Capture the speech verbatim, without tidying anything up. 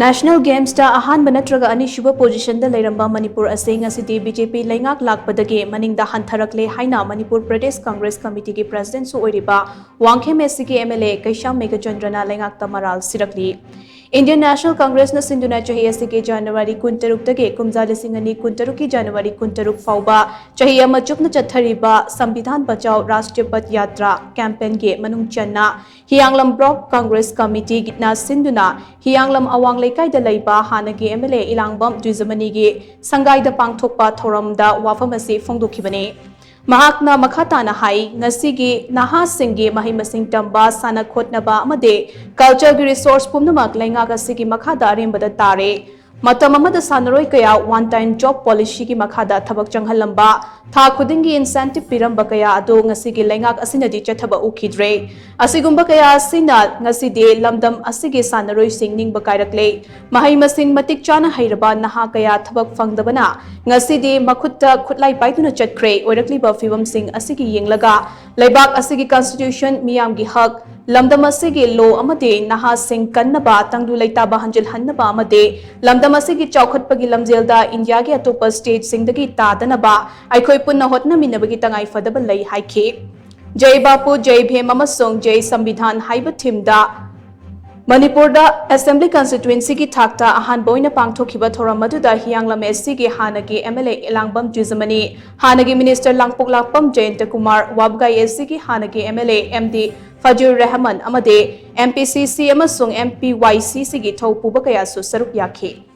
National Gamesꯇ ꯑꯍꯥꯟꯕ ꯅꯠꯇ꯭ꯔꯒ ꯑꯅꯤꯁꯨꯕ positionꯗ ꯂꯩꯔꯝꯕ ꯃꯅꯤꯄꯨꯔ ꯑꯁꯤ ꯉꯁꯤꯗꯤ BJP ꯂꯩꯉꯥꯛ ꯂꯥꯛꯄꯗꯒꯤ ꯃꯅꯤꯡꯗ ꯍꯟꯊꯔꯛꯂꯦ ꯍꯥꯏꯅ ꯃꯅꯤꯄꯨꯔ Pradesh Congress Committeeꯒꯤ Presidentꯁꯨ ꯑꯣꯏꯔꯤꯕ ꯋꯥꯡꯈꯦꯝ SCꯒꯤ MLA ꯀꯩꯁꯥꯝ ꯃꯦꯘꯆꯟꯗ꯭ꯔꯅ ꯂꯩꯉꯥꯛꯇ ꯃꯔꯥꯜ ꯁꯤꯔꯛꯂꯤ꯫ Indian National Congressꯅ ꯁꯤꯟꯗꯨꯅ ꯆꯍꯤ ꯑꯁꯤꯒꯤ January ꯀꯨꯟꯇꯔꯨꯛꯇꯒꯤ ꯀꯨꯝꯖꯥ ꯂꯤꯁꯤꯡ ꯑꯅꯤ ꯀꯨꯟꯇꯔꯨꯛꯀꯤ January ꯀꯨꯟꯇꯔꯨꯛ ꯐꯥꯎꯕ ꯆꯍꯤ ꯑꯃ ꯆꯨꯞꯅ ꯆꯠꯊꯔꯤꯕ ꯁꯝꯕꯤꯙꯥꯟ ꯕꯆꯥꯎ ꯔꯥꯁꯇ꯭ꯔꯤꯌ ꯄꯊ ꯌꯥꯇ꯭ꯔꯥ campaignꯒꯤ ꯃꯅꯨꯡ ꯆꯟꯅ ꯍꯤꯌꯥꯡꯂꯝ Block Congress Committeeꯅ ꯁꯤꯟꯗꯨꯅ ꯍꯤꯌꯥꯡꯂꯝ ꯑꯋꯥꯡ ꯂꯩꯀꯥꯏꯗ ꯂꯩꯕ ꯍꯥꯟꯅꯒꯤ MLA ꯏꯂꯥꯡꯕꯝ ꯖꯨꯖꯃꯅꯤꯒꯤ ꯁꯪꯒꯥꯏꯗ ꯄꯥꯡꯊꯣꯛꯄ ꯊꯧꯔꯝꯗ ꯋꯥꯐꯝ ꯑꯁꯤ ꯐꯣꯡꯗꯣꯛꯈꯤꯕꯅꯤ꯫ ꯃꯍꯥꯛꯅ ꯃꯈꯥ ꯇꯥꯅ ꯍꯥꯏ, ꯉꯁꯤꯒꯤ ꯅꯍꯥꯁꯤꯡꯒꯤ ꯃꯍꯩ ꯃꯁꯤꯡ ꯇꯝꯕ, ꯁꯥꯟꯅ ꯈꯣꯠꯅꯕ ꯑꯃꯗꯤ cultureꯒꯤ resource ꯄꯨꯝꯅꯃꯛ ꯂꯩꯉꯥꯛ ꯑꯁꯤꯒꯤ ꯃꯈꯥꯗ ꯑꯔꯦꯝꯕꯗ ꯇꯥꯔꯦ꯫ ꯃꯇꯝ ꯑꯃꯗ ꯁꯥꯟꯅꯔꯣꯏ ꯀꯌꯥ one time job policyꯒꯤ ꯃꯈꯥꯗ ꯊꯕꯛ ꯆꯪꯍꯜꯂꯝꯕ, ꯊꯥ ꯈꯨꯗꯤꯡꯒꯤ incentive ꯄꯤꯔꯝꯕ ꯀꯌꯥ ꯑꯗꯨ ꯉꯁꯤꯒꯤ ꯂꯩꯉꯥꯛ ꯑꯁꯤꯅꯗꯤ ꯆꯠꯊꯕ ꯎꯈꯤꯗ꯭ꯔꯦ꯫ ꯑꯁꯤꯒꯨꯝꯕ ꯀꯌꯥ ꯑꯁꯤꯅ ꯉꯁꯤꯗꯤ ꯂꯝꯗꯝ ꯑꯁꯤꯒꯤ ꯁꯥꯟꯅꯔꯣꯏꯁꯤꯡ ꯅꯤꯡꯕ ꯀꯥꯏꯔꯛꯂꯦ꯫ ꯃꯍꯩ ꯃꯁꯤꯡ ꯃꯇꯤꯛ ꯆꯥꯅ ꯍꯩꯔꯕ ꯅꯍꯥ ꯀꯌꯥ ꯊꯕꯛ ꯐꯪꯗꯕꯅ ꯉꯁꯤꯗꯤ ꯃꯈꯨꯠꯇ ꯈꯨꯠꯂꯥꯏ ꯄꯥꯏꯗꯨꯅ ꯆꯠꯈ꯭ꯔꯦ꯫ ꯑꯣꯏꯔꯛꯂꯤꯕ ꯐꯤꯕꯝꯁꯤꯡ ꯑꯁꯤꯒꯤ ꯌꯦꯡꯂꯒ ꯂꯩꯕꯥꯛ ꯑꯁꯤꯒꯤ constitution, ꯃꯤꯌꯥꯝꯒꯤ ꯍꯛ, ꯂꯝꯗꯝ ꯑꯁꯤꯒꯤ law ꯑꯃꯗꯤ ꯅꯍꯥꯁꯤꯡ ꯀꯟꯅꯕ, ꯇꯪꯗꯨ ꯂꯩꯇꯥꯕ ꯍꯟꯖꯤꯜꯍꯟꯅꯕ ꯑꯃꯗꯤ ꯂꯝꯗꯝ ꯑꯁꯤꯒꯤ ꯆꯥꯎꯈꯠꯄꯒꯤ ꯂꯝꯖꯦꯜꯗ ꯏꯟꯗꯤꯌꯥꯒꯤ ꯑꯇꯣꯞꯄ stateꯁꯤꯡꯗꯒꯤ ꯇꯥꯗꯅꯕ ꯑꯩꯈꯣꯏ ꯄꯨꯟꯅ ꯍꯣꯠꯅꯃꯤꯟꯅꯕꯒꯤ ꯇꯉꯥꯏ ꯐꯗꯕ ꯂꯩ ꯍꯥꯏꯈꯤ꯫ ꯖꯩ ꯕꯥꯄꯨ, ꯖꯩ ꯚꯤꯝ ꯑꯃꯁꯨꯡ ꯖꯩ ꯁꯝꯕꯤꯙꯥꯟ ꯍꯥꯏꯕ themeꯗ ꯃꯅꯤꯄꯨꯔꯗ Assembly constituencyꯒꯤ ꯊꯥꯛꯇ ꯑꯍꯥꯟꯕ ꯑꯣꯏꯅ ꯄꯥꯡꯊꯣꯛꯈꯤꯕ ꯊꯧꯔꯝ ꯑꯗꯨꯗ ꯍꯤꯌꯥꯡꯂꯝ SCꯒꯤ ꯍꯥꯟꯅꯒꯤ MLA ꯏꯂꯥꯡꯕꯝ ꯖꯨꯖꯃꯅꯤ, ꯍꯥꯟꯅꯒꯤ Minister ꯂꯥꯡꯄꯣꯛꯂꯥꯛꯄꯝ ꯖꯌꯟꯇ ꯀꯨꯃꯥꯔ, ꯋꯥꯕꯒꯥꯏ SCꯒꯤ ꯍꯥꯟꯅꯒꯤ MLA MD ꯐꯖꯨꯔ ꯔꯍꯃꯟ ꯑꯃꯗꯤ MPCC ꯑꯃꯁꯨꯡ MPYCCꯒꯤ ꯊꯧ ꯄꯨꯕ ꯀꯌꯥꯁꯨ ꯁꯔꯨꯛ ꯌꯥꯈꯤ꯫